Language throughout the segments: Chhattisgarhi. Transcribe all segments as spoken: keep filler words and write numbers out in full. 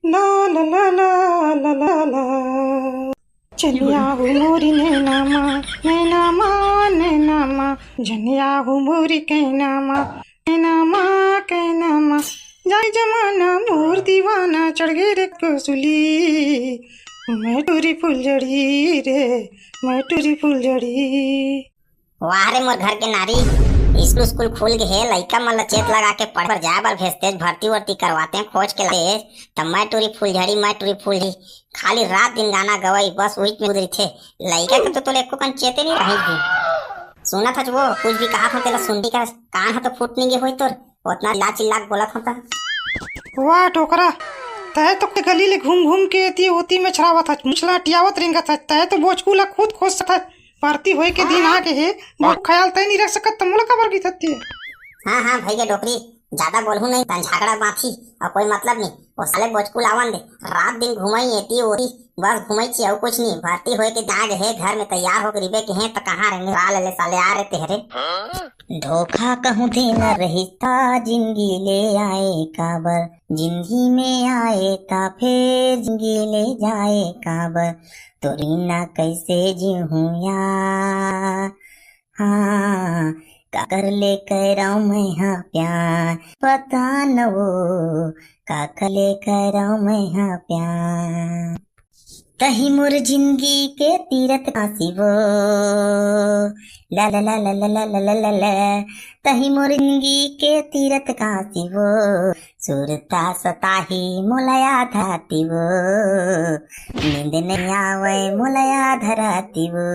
ला ला ला ला ला ला ला। चलिया हो मोरी नैना मा, नैना मा, नैना मा। जनिया हो मोरी कैना मा, कैना मा, कैना मा। जाय जमाना मोर दीवाना, चढ़ गे रे कोसुली। मैं टूरी फुलझड़ी रे, मैं टूरी फुलझड़ी। वाह रे मोर घर के नारी, स्कूल स्कूल खुल गे हे, लइका मन ल चेत लगा के पढ़े बर जाए बर भेजतेस, भर्ती वर्ती करवाते, खोज के लातेस, त मैं टूरी फुलझड़ी, मैं टूरी फुलझड़ी, खाली रात दिन गाना गवई, बस उही में गुजरी थे। लइका के तो तोले एको कन चेते नहीं रही थी। सुनत हच वो, कुछ भी कहा था तेला सुनती का, कान ह तो फूट नहीं गे होई तोर, ओतना चिल्ला चिल्ला के बोलत हव त। वाह डोकरा, तय तो गली ले घूम घूम के एती ओती में छरावत हच, मुछला टियावत रेंगत हच, तय तो बोचकू ला खुद खोजत हच। भर्ती होए के दिन आ गे हे, मोर ख्याल तय नहीं रख सकत, त मोला काबर गिथत ते? हाँ, हाँ, भई के डोकरी, ज्यादा बोलहू नहीं, तन झगड़ा बांधी, अउ कोई मतलब नहीं। वो साले बोचकू लावन दे, रात दिन घुमई एती ओती, बस घुमई ची, अउ कुछ नहीं। भर्ती होए के दिन आ गे हे, घर में तैयार होके रिबे के हे, त कहाँ रहेंगे? रा ले, ले साले, आ रे तेहरे। धोखा कहूँ देना रहिस ता, जिंदगी ले आए काबर, जिंदगी में आए ता, फेर जिंदगी ले जाए काबर, तोरी ना कैसे जीहूँ यार। हाँ, काकर ले करौं मैं हा प्यार, पता न वो, काकर ले करौं मैं हा प्यार। तही मोर जिंदगी के तीरथ काशी वो, ला ला ला ला ला ला ला ला ला ला। तही मोर जिंदगी के तीरथ काशी वो, सुरता सताही मोला आधा राती वो, नींद नहीं आवे मोला आधा राती वो।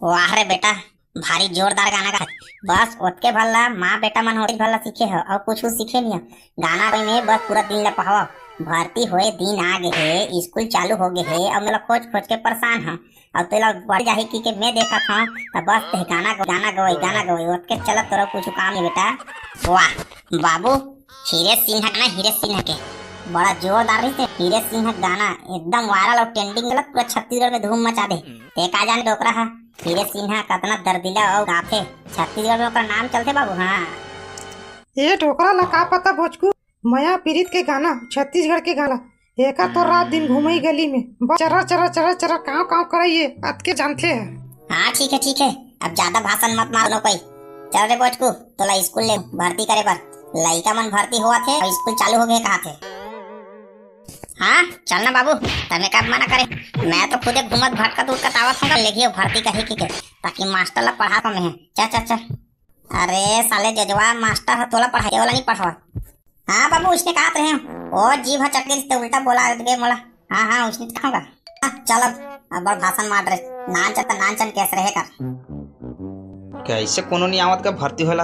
वाह रे बेटा, भारी जोरदार गाना गा। बस ओतके भर ला माँ बेटा मन होती भर ला सीखे हो, अउ कुछ सीखे नहीं हो। गाना कोई में बस पूरा दिन ला पहावा। भर्ती होए दिन आ गे हे, स्कूल चालू हो गे हे, अउ मोला खोज खोज के परेशान हो। अउ तेला बढ़ जाही कि के मैं देखत हूँ, त बस ते गाना गो-, गाना गवई, गाना गवई, ओतके चलत तोरा कुछ काम नहीं बेटा। वाह बाबू, हीरे सिंह के ना, हीरे सिंह के बड़ा जोरदार रहिस हे। हीरे सिंह के गाना एकदम वायरल अउ ट्रेंडिंग चलत, पूरा छत्तीसगढ़ में धूम मचा दे। ते का जाने डोकरा हा, हीरे सिंह कतना दर्दीला अउ गाथे, छत्तीसगढ़ में ओकर नाम चलथे बाबू। हाँ। ए डोकरा ला का पता भोजकू, मया पीरित के गाना, छत्तीसगढ़ के गाना, एका तो रात दिन घूमई गली में, बस चर्रा चर्रा चर्रा चर्रा काव काव करई, ये अतके जानथे। हाँ ठीक है, ठीक है, अब ज्यादा भाषण मत मार कोनो कोई। चल रे बोचकू, तोला स्कूल ले भर्ती करे बर, लइका मन भर्ती होवत हे अउ स्कूल चालू हो गे कहाथे। हाँ चल ना बाबू, तमे का मना करे, मैं तो खुदे घूमत भटकत उटकत आवत हूँ, लेगी भर्ती कहे की के, ताकि मास्टर ला पढ़ा पाऊँ मैं। चल चल चल। अरे साले जजवा, मास्टर ह तोला पढ़ाई वाला नहीं पढ़ावा। हाँ बाबू, उसने कहा रहे, ओ जीभ ह चटके ते उल्टा बोला दे मोला। हाँ हाँ, उसने कहा होगा। हाँ, चल अब, अब बड़ भाषण मार रहे, नान चल त नान चल कैसे रहे कर। कैसे कोनो नहीं आवत का भर्ती होला,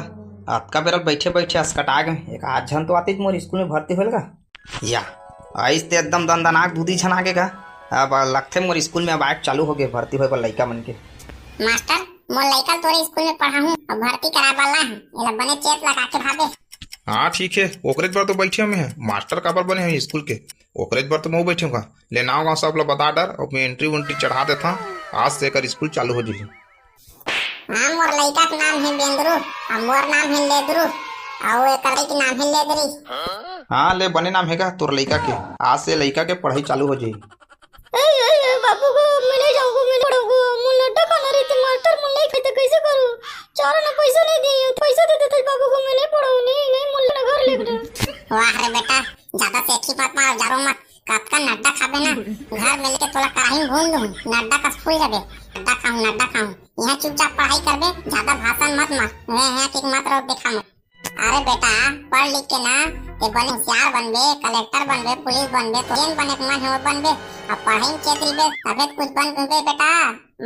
अतका बेरल बैठे बैठे असकटा गए, एक आध झन तो आतीच मोर स्कूल में भर्ती होल का। या, आइस ते एकदम दनदनाक दूधी झन आगे का। अब लगथे मोर स्कूल में अब आए चालू हो गे भर्ती होए बर लइका मन के। मास्टर, मोर लइका ल तोरे स्कूल में पढ़ाहूँ अउ भर्ती कराए बर लाहूँ, एला बने चेत लगा के भाबे। हाँ ठीक है, ओकरेच बर तो बैठे हमें हैं, मास्टर काबर बने हैं स्कूल के, ओकरेच बर तो मैं बैठे हूँ। ले नाव गाँव सब ला बता डर, अउ मैं एंट्री उंट्री चढ़ा देता, आज से एकर स्कूल चालू हो जाही। हाँ, मोर लइका के नाम हे बेंदरू, अउ मोर नाम हे लेदरू, अउ एकर के नाम हे लेदरी। हाँ, ले बने नाम हे गा तोर लइका के, आज से लइका के पढ़ाई चालू हो जाही। ए, ए, ए, बाबू गो, मैं नहीं जाऊँगा, मैं नहीं पढ़ूँगा, मोला नड्डा खाना रहिथे, मास्टर मोला नहीं खाइथे, कैसे करूँ? चारा ना पैसा नहीं दिए, पैसा दे देते बाबू गो, मैं नहीं पढ़ूँ, नहीं, नहीं, मोला घर ले जा। वाह रे बेटा, ज्यादा सेठी मत मार, झाड़ू मत, कतका नड्डा खाबे ना, घर में लेके तोला कराही में भून दूँ, नड्डा कस फूल जाबे, नड्डा खाऊँ, नड्डा खाऊँ। यहाँ चुपचाप पढ़ाई करबे, ज्यादा भाषण मत मार, मैं यहाँ के मत रहो, देखा मत। अरे बेटा, पढ़ लिख के ना, ते बने होशियार बनबे, कलेक्टर बनबे, पुलिस बनबे, तो जेन बने के मन हे वो बनबे, अब पढ़ाई में चेत रहिबे, तबे तो कुछ बन बनबे बेटा,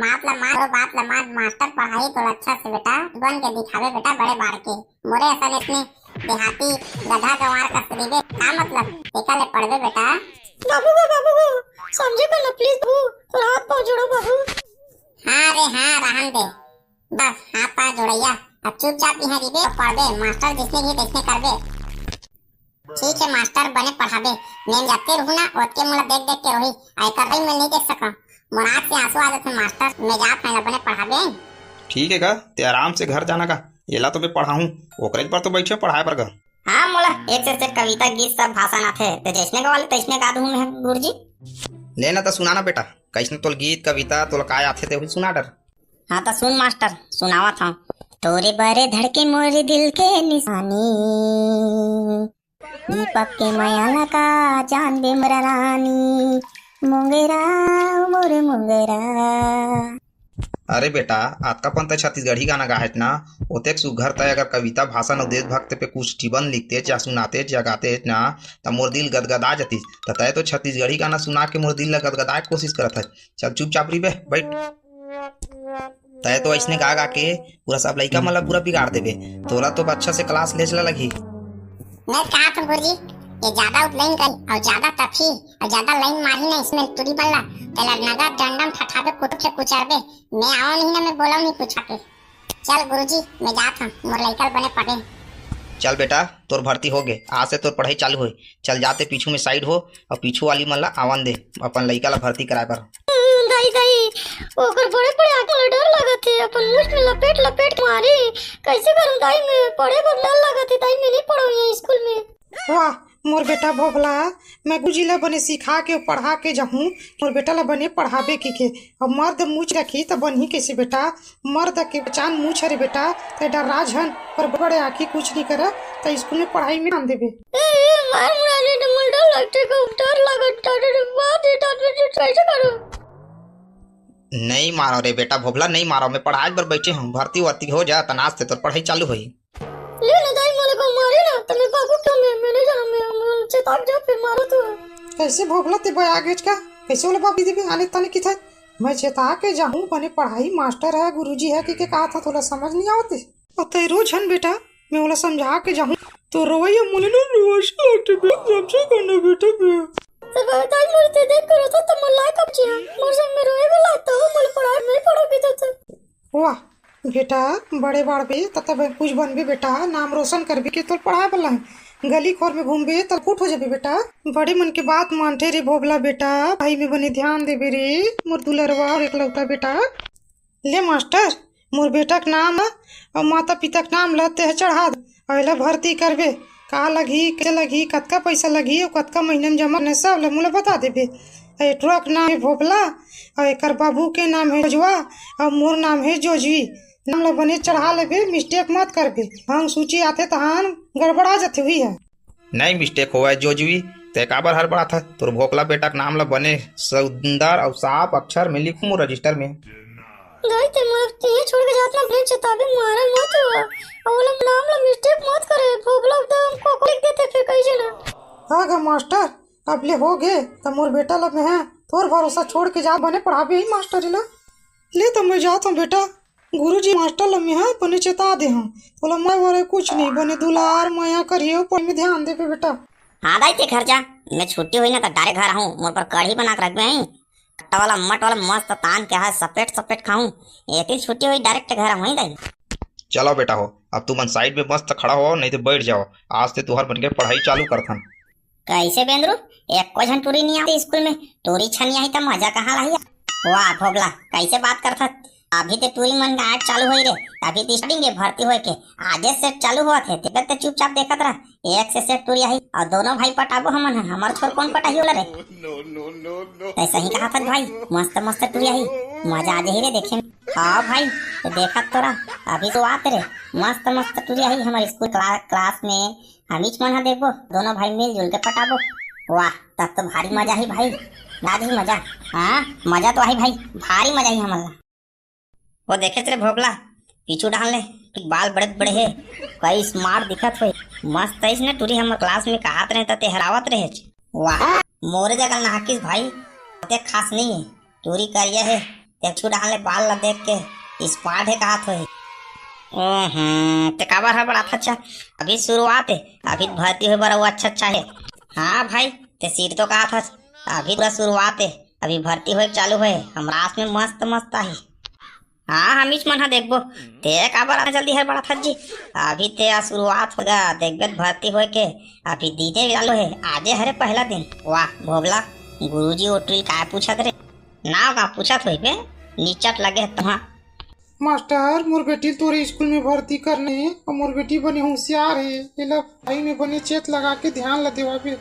मात ला मार, बात ला मार, मास्टर पढ़ाई तो अच्छा से बेटा, बन के दिखाबे बेटा, बड़े बाढ़ के। मोरे असन इसने देहाती गधा गंवार कस रहिबे, का मतलब? एकर ले पढ़बे बेटा। बाबू गो, बाबू गो, समझे कर ना please बाबू, तोर हाथ पाँव जोड़ो बाबू। हाँ रे हाँ, रहन दे। बस, हाथ पाँव जोड़इया। अब चुपचाप इहाँ रहिबे अउ पढ़बे, मास्टर जइसने कही तइसने करबे। ठीक हे मास्टर, बने पढ़ाबे। मैं जतके रहूँ ना, ओतके मोला देख देख के रोही। एकर भाई मैं नहीं देख सकँव। मोर आँख से आँसू आ जाथे मास्टर, मैं जात हँव, एला बने पढ़ाबे। ठीक हे गा, ते आराम से घर जाना गा। एला तो मैं पढ़ाहूँ, ओकरेच बर तो बइठे हँव पढ़ाए बर गा। हाँ, मोला एक से सेठ कविता, गीत, सब भाषण आथे, ते जइसने गवा ले तइसने गा दूँ मैं, गुरुजी। ले ना, त सुना ना बेटा, कइसने तोला गीत, कविता, तोला काय आथे, ते हुई सुना डर। हाँ, त सुन मास्टर, सुनावत हँव। तोरे बरे धड़के मोर दिल के निशानी, दीपक के मया ला का जानबे मोर रानी, मोंगेरा, मोर मोंगेरा। अरे बेटा, अतका पन तैं छत्तीसगढ़ी गाना गाहेच ना, ओतेक सुघर तैं अगर कविता, भाषण अउ देशभक्त पे कुछ निबंध लिखतेच या सुनातेच या गातेच ना, त मोर दिल गदगदा जतिस। त तैं तो छत्तीसगढ़ी गाना सुना के मोर दिल ला गदगदाए के कोशिश करत हस। चल चुपचाप रहिबे, बइठ। तैं तो अइसने गा गा के पूरा सब लइका मन ला पूरा बिगाड़ देबे। तोला तो अच्छा से class लेच ला लगही। मैं कहा था गुरुजी, ये ज्यादा उतलाइन करी अउ ज्यादा तपही अउ ज्यादा लाइन मारही ना इसमें टूरी बल्ला, तेला नगद डंडम ठठाबे, कुटुक से कुचरबे। मैं आवा नहीं ना, मैं बोला नहीं कुछ आके। चल गुरुजी, मैं जात हूँ, मोर लइका ल बने पढ़े। चल बेटा, तोर भर्ती हो गे, आज से तोर पढ़ाई चालू होई। चल जाते पीछू में side हो अउ पीछू वाली मन ला आवन दे, अपन लइका ला भर्ती कराए बर। हम्म, दाई, दाई, ओकर बड़े बड़े आँख ला डर लगत हे, अपन मुछ में लपेट लपेट के मारी। कैसे करूँ दाई, मैं पढ़े बर डर लगत हे दाई, मैं नहीं पढ़ूँ ये स्कूल में। वाह, मोर बेटा भोभला, मैं गुरुजी ला बने सिखा के पढ़ा के जाहूँ, मोर बेटा ला बने पढ़ाबे की के। अब मर्द मुछ रखी त बनही कैसे बेटा? मर्द के पहचान मुछ हरे बेटा, ते डर्रा झन, पर बड़े आँखी कुछ नहीं करा, त स्कूल में पढ़ाई में ध्यान देबे। ए, ए, मार मुड़ा रे, डर लगथे, खूब डर लगत, डर, डर, मार दे, डर, डर, डर, कैसे करूँ? नहीं मारो रे बेटा भोभला, नहीं मारो, मैं पढ़ाए बर बैठे हूँ, भर्ती वर्ती हो जा, त नाच ते तोर पढ़ाई चालू होई। ले ना दाई, मोला को मारे ना, त मैं भागू क्यों? मैं, मैं नहीं जाना, मैं, मैं चेताक जा, फिर मारो तो। कैसे भोभला ते बया गेच का? कैसे ओला भागी देबे? आने ताने की था? मैं चेता के जाहूँ, बने पढ़ाई मास्टर है, गुरुजी है, कि के कहा था, तोला समझ नहीं आवत हे? अउ तैं रो झन बेटा, मैं ओला समझा के जाहूँ। तो रोवई मोला ना रोवई से लागथे बे, समझे का ना बेटा बे? तो दाई मोर ते देख करो तो, तो मोला कब जी हाँ, मोर संग में रोए वाला तो मोला पढ़ाई नहीं पढ़ोगे तो, तो। वाह बेटा, बड़े बाढ़बे त तब कुछ बनबे बेटा, नाम रोशन करबे के तोर पढ़ाए वाला है। गली खोर में घूमबे त फुट हो जाबे बेटा। बड़े मन के बात मानथे रे भोभला बेटा, पढ़ाई में बने ध्यान देबे रे मोर दुलरवा अउ एकलौता बेटा। ले मास्टर, मोर बेटा के नाम ह अउ माता पिता के नाम ल तेह चढ़ा दे, अउ एला भर्ती करबे। का लगही, के लगही, कतका पैसा लगही अउ कतका महीना में जमा करना हे, सब ल मोला बता देबे। ए टुरा के नाम हे भोभला, अउ एकर बाबू के नाम हे जोजवा, अउ मोर नाम हे जोजवी। नाम ल बने चढ़ा लेबे, mistake मत करबे। अंक सूची आथे तहान गड़बड़ा जथे हुई है। नहीं mistake होवय जोजवी, ते काबर हड़बड़ाथस? तोर भोकला बेटा के नाम ल बने सुंदर अउ साफ अक्षर में लिखहूं register में। दाई, ते मोला तिहें छोड़ के जात ना, अपने चेताबे, मारे मत हो। अउ ओला नाम ल mistake मत करे, भोकला एकदम को, को लिख देथे फिर कई जना। हाँ गा मास्टर, अब ले हो गे, त मोर बेटा ल मेंह तोर भरोसा छोड़ के जा, बने पढ़ाबे ही मास्टर ल। ले त मैं जात हूँ बेटा, गुरुजी मास्टर ल मेंह बने चेता दे हूँ, ओला मैं वरे कुछ नहीं, बने दुलार मया करिए, पढ़े में ध्यान देबे बेटा। हाँ दाई, ते घर जा, मैं छुट्टी होई ना त direct घर आहूँ, मोर बर कढ़ी बना के रखबे हई, खट्टा वाला, अम्मट वाला, मस्त तान के हा, सपेट सपेट खाहूँ। एती छुट्टी होई, direct घर आहूँ दाई। चलो बेटा हो, अब तुमन side में मस्त खड़ा हो, नहीं तो बैठ जाओ, आज से तुहर मन के पढ़ाई चालू करथन। कैसे बेंदरू, एको झन टूरी नहीं आते स्कूल में? टूरी छनिया ही त मजा कहाँ लाही? वाह भोगला, कैसे बात करथस? अभी ते टूरी मन का आज चालू होई रे, अभी ते starting हे भर्ती होए के, आजे से चालू होत हे, तेकर ते चुपचाप देखत रह, एक से सेठ टूरी आही, अउ दोनों भाई पटाबो हमन ह, हमर छोर कौन पटाही ओला रे? ते सही कहा था भाई, मस्त मस्त टूरी आही, मजा आ जाही रे देखे में। हाँ भाई, ते देखत तो रह, अभी तो आत रे, मस्त मस्त टूरी आही हमर स्कूल क्ला-, class में, हमीच मन ह देखबो, दोनों भाई मिलजुल के पटाबो। वाह, तब तो भारी मजा ही भाई, ना ही मजा। हाँ, मजा तो आही भाई, भारी मजा ही हमन ला। वो देखेच रे भोगला, पीछू डाल ले, बाल बड़े बड़े हे, कई smart दिखत होई। मस्त अइसने टूरी हमर class में कहात रहे त ते हरावत रहेच। वाह, मोरे जगह नहाकिस भाई, ते खास नहीं हे, टूरी करिया हे, ते छू डाल ले बाल ला देख के, smart हे कहात होई। ओहम, ते काबर हड़बड़ाथस? अभी शुरुआत हे, अभी भर्ती होए बर अउ अच्छा अच्छा हे। हाँ भाई, ते सीट तो कहाथस, अभी पूरा शुरुआत हे, अभी भर्ती होए चालू होए, हमर आस में मस्त मस्त आही। हाँ, हमीच मन ह देखबो। ते काबर अतना जल्दी हड़बड़ाथस जी? अभी ते आज शुरुआत होगा, देखबे त भर्ती होए के। अभी दिने चालू हे, आजे हरे पहला दिन। वाह भोगला, गुरुजी ओ टूरी ल काय पूछत रे? नाव का पूछत होही बे? निचट लगे हे तुहा। मास्टर, मोर बेटी ल तोरे स्कूल में भर्ती करना हे, अउ मोर बेटी बने होशियार हे, एला पढ़ाई में बने चेत लगा के ध्यान ल देवाबे।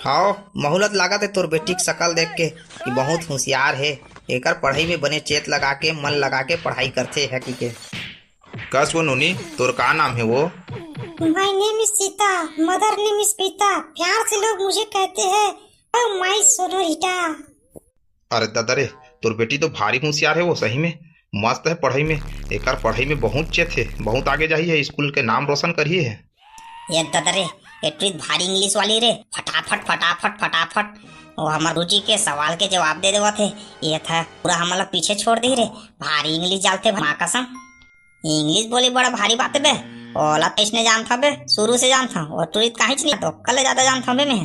हाव, महूं ल त लागत हे तोर बेटी के शकल देख के कि बहुत होशियार हे, एकर पढ़ई में बने चेत लगा के, मन लगा के पढ़ई करथे हे कहिके। कस वो नोनी, तोर का नाम हे वो? My name is Sita, mother name is Pita, प्यार से लोग मुझे कहते हैं, "Oh my Sonorita।" अरे ददा रे, तोर बेटी तो भारी होशियार हे वो, सही में मस्त हे पढ़ई में। एकर पढ़ई में बहुत चेत हे, बहुत आगे जाही हे, स्कूल के नाम रोशन करही हे। ए ददा रे, ए टुरी भारी इंग्लिश वाली रे, फटाफट, फटाफट, फटाफट। वो हमर गुरुजी के सवाल के जवाब दे देवत हे। ए त पूरा हमन ला पीछे छोड़ दिही रे, भारी इंग्लिश जानथे माँ कसम। इंग्लिश बोली बड़ा भारी बात बे, ओला त अइसने जानथव बे, शुरू से जानथव, ओ टुरी त काहीच नइ, त ओकर ले जादा जानथव बे मैं।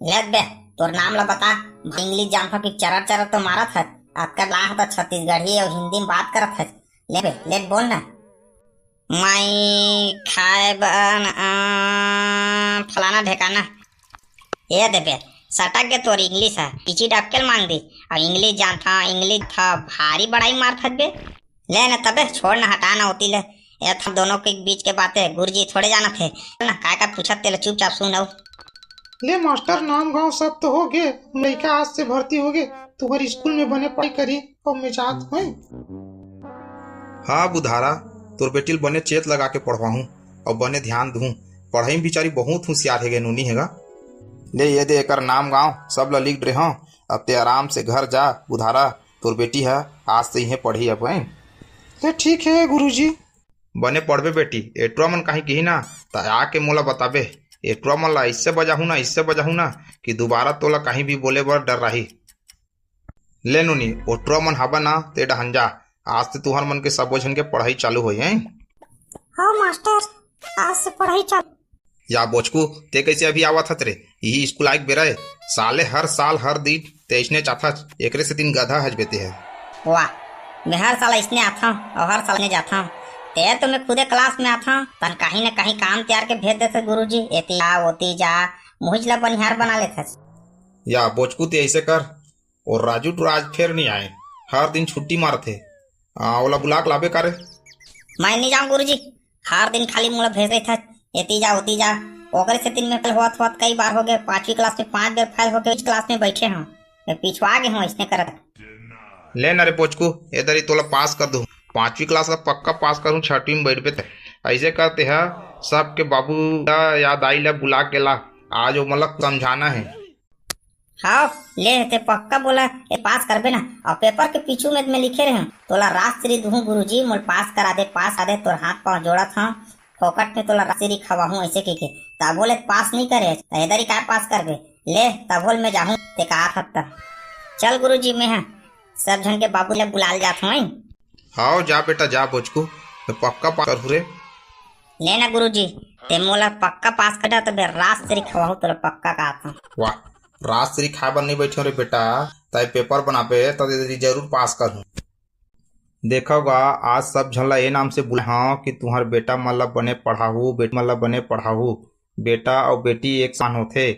ले बे, तोर नाम ला बता, भारी इंग्लिश जानथव कि चरर चरर तो मारत हस, अतका लाह त छत्तीसगढ़ी अउ हिंदी में बात करत हस। ले बे, ले बोल ना। माई खाए बर, अ, फलाना ढेकाना। ए दे बे, सटक गे तोर इंग्लिश ह, पीछी डबकेल मांग दी। अउ इंग्लिश जानथव, इंग्लिश था, भारी बड़ाई मारथस बे। ले न तबे, छोड़ न, हटा न ओती ले। ए था दोनों के बीच के बातें, गुरुजी थोड़े जानत हे। ना, काय का पूछत तेला चुपचाप सुन अउ। ले मास्टर, नाम गाँव सब तो हो गे, लइका आज से भर्ती हो गे, तुहर स्कूल में बने पढ़ाई करी, अउ मैं जात हूँ। हाँ बुधारा, तोर बेटी ल बने चेत लगा के पढ़वाहूँ, अउ बने ध्यान दूँ। पढ़ई में बिचारी बहुत होशियार हे गे, नोनी हे गा। ले ये दे एकर नाम गाँव सब ल लिख डरे हँव। अब ते आराम से घर जा बुधारा, तोर बेटी ह आज से इहें पढ़ही अब, हैं? ले ठीक हे गुरुजी। बने पढ़बे बेटी, ए टुरा मन काहीं किही ना, त आके मोला बताबे। ए टुरा मन ला अइसे बजाहूँ ना, अइसे बजाहूँ ना कि दुबारा तोला काहीं भी बोले बर डर्राही। ले नोनी, ओ टुरा मन हबे ना, ते डहन जा। आज से तुहर मन के सबो झन के पढ़ई चालू होही, हैं? हाँ मास्टर, आज से पढ़ई चालू। या बोचकू, ते कइसे अभी आवत हस रे? इही स्कूल आए के बेरा ए। साले हर साल हर दिन ते अइसने जाथस, एकरे सेतिन गधा हस बे ते ह। वाह, मैं हर साल अइसने आथंव अउ हर साल अइसने जाथंव। ते तो मैं खुदे क्लास में आथंव, तहन काहीं न काहीं काम तियार के भेज देथस गुरुजी, एती जा, ओती जा, मुहिच ला बनिहार बना लेथस। या बोचकू, ते अइसे कर, ओ राजू टुरा आज फेर नइ आए, हर दिन छुट्टी मारथे। आ, ओला बुला के लाबे का रे? मैं नइ जांव गुरुजी, हर दिन खाली मोला भेज देथस, एती जा, ओती जा। ओकरे सेतिन मैं फेल होत होत कई बार हो गे, पांचवी क्लास में पांच बेर फेल हो गे, इस क्लास में बइठे हंव, मैं पिछवा गे हंव अइसने करत। ले ना रे बोचकू, ए दरी तोला पास कर दूं, पांचवी क्लास ला पक्का पास करूं, छठवीं में बइठबे ते। अइसे कर ते ह, सबके बाबू ला या दाई ला बुला के ला, आज ओमन ला समझाना हे। हाव, ले ते पक्का बोला, ए पास करबे ना। अउ पेपर के पीछू में मैं लिखे रहेंव, तोला राजश्री दूहूं गुरुजी, मोला पास करा दे, पास करा दे, तोर हाथ पांव जोड़त हंव, फोकट में तोला राजश्री खवाहूं अइसे कहिके। तभो ले पास नइ करे, त ए दरी काय पास करबे? ले, तभो ले मैं जाहूं, ते काहत हस त। चल गुरुजी, मैं ह सब झन के बाबू ला बुला ले जात हंव। हाव, जा बेटा, जा बोचकू, मैं पक्का पास करहूं रे। ले ना गुरुजी, ते मोला पक्का पास कर दे, तभे राजश्री खवाहूं तोला, पक्का काहत हंव। वाह, राजश्री खाए बर नइ बइठे हंव रे बेटा, तैं पेपर बनाबे त तेरी जरूर पास करहूं। देखव गा, आज सब झन ला ए नाम से बुलाए हंव कि तुंहर बेटा मन ला बने पढ़ाहू, बेटी मन ला बने पढ़ाहू। बेटा अउ बेटी एक समान होथे।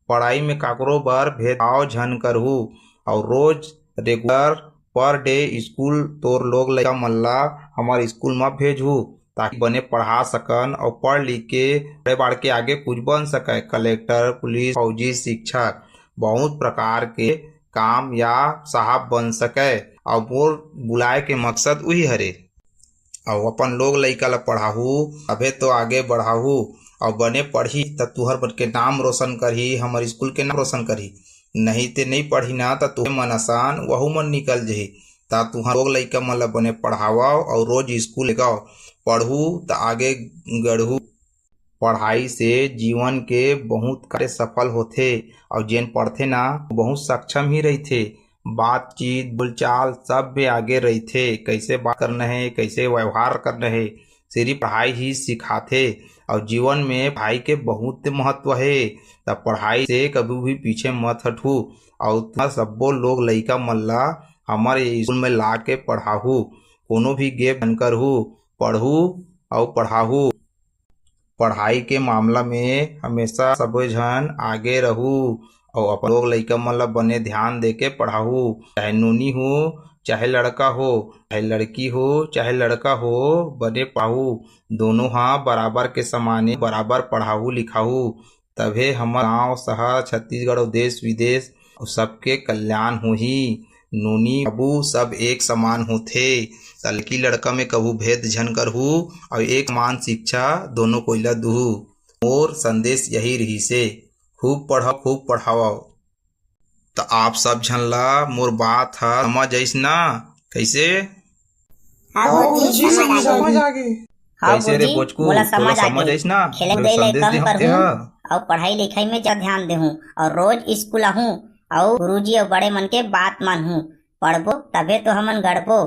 पढ़ाई में काकरो बर भेदभाव झन करहू अउ रोज regular per day स्कूल तोर लोग लइका मन ला हमर स्कूल म भेजहू, ताकि बने पढ़ा सकन अउ पढ़ लिख के बड़े बाढ़ के आगे कुछ बन सकय, कलेक्टर, पुलिस, फौजी, शिक्षक, बहुत प्रकार के काम या साहब बन सकय। अउ मोर बुलाए के मकसद उही हरे। अउ अपन लोग लइका ल पढ़ाहू, अभे तो आगे बढ़ाहू। अउ बने पढ़ही त तुहर मन के नाम रोशन करही, हमर स्कूल के नाम रोशन करही। नहीं ते नइ पढ़ही ना, त तुहे मन असान वहू मन निकल जही। त तुहर लोग लइका मन ल बने पढ़ावव अउ रोज स्कूल लेगव। पढ़हू त आगे गढ़हू। पढ़ाई से जीवन के बहुत कार्य सफल होथे, अउ जेन पढ़थे ना, बहुत सक्षम ही रहिथे। बातचीत, बोलचाल, सब में आगे रहिथे। कइसे बात करना हे, कइसे व्यवहार करना हे, सिरिफ पढ़ाई ही सिखाथे। अउ जीवन में पढ़ाई के बहुत महत्व हे, त पढ़ाई से कभी भी पीछे मत हटहू। अउ तुंहर सब्बो लोग लइका मन ला हमर ये स्कूल में ला के पढ़ाहू, कोनो भी gap झन करहू, पढ़हू अउ पढ़ाहू। पढ़ाई के मामला में हमेशा सबे झन आगे रहू अउ अपन लोग लइका मन ल बने ध्यान दे के पढ़ाहू, चाहे नोनी हो, चाहे लड़का हो, चाहे लड़की हो, चाहे लड़का हो, बने पाहू, दोनों हा बराबर के समाने बराबर पढ़ाहू लिखाहू, तभे हमर गांव, शहर, छत्तीसगढ़ अउ देश विदेश अउ सबके कल्याण होही। नोनी बाबू सब एक समान होथे, त लड़की लड़का में कभू भेद झन करहू अउ एक समान शिक्षा दोनों कोइला दुहू। मोर संदेश यही रहिसे, खूब पढ़व, खूब पढ़ावव। त आप सब झन ला मोर बात ह समझ आइस ना? कैसे? हाँ गुरुजी, समझ आ गे। हाँ कैसे रे गुरुजी, बोचकू, मोला तोला समझ आ समझ गे। आइस ना? खेले मोर कुदे ले संदेश कम देहूं करहूं तेहा। अउ पढ़ाई लिखाई में ज्यादा ध्यान देहूं अउ रोज स्कूल आहूं अउ गुरुजी अउ बड़े मन के बात मानहूं। पढ़बो तभे तो हमन गढ़बो,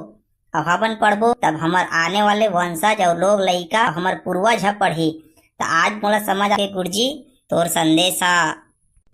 अउ हमन पढ़बो तब हमर आने वाले वंशज अउ लोग लइका, हमर पूर्वज ह पढ़ही। त आज मोला समझ आ गे गुरुजी, तोर संदेश ह।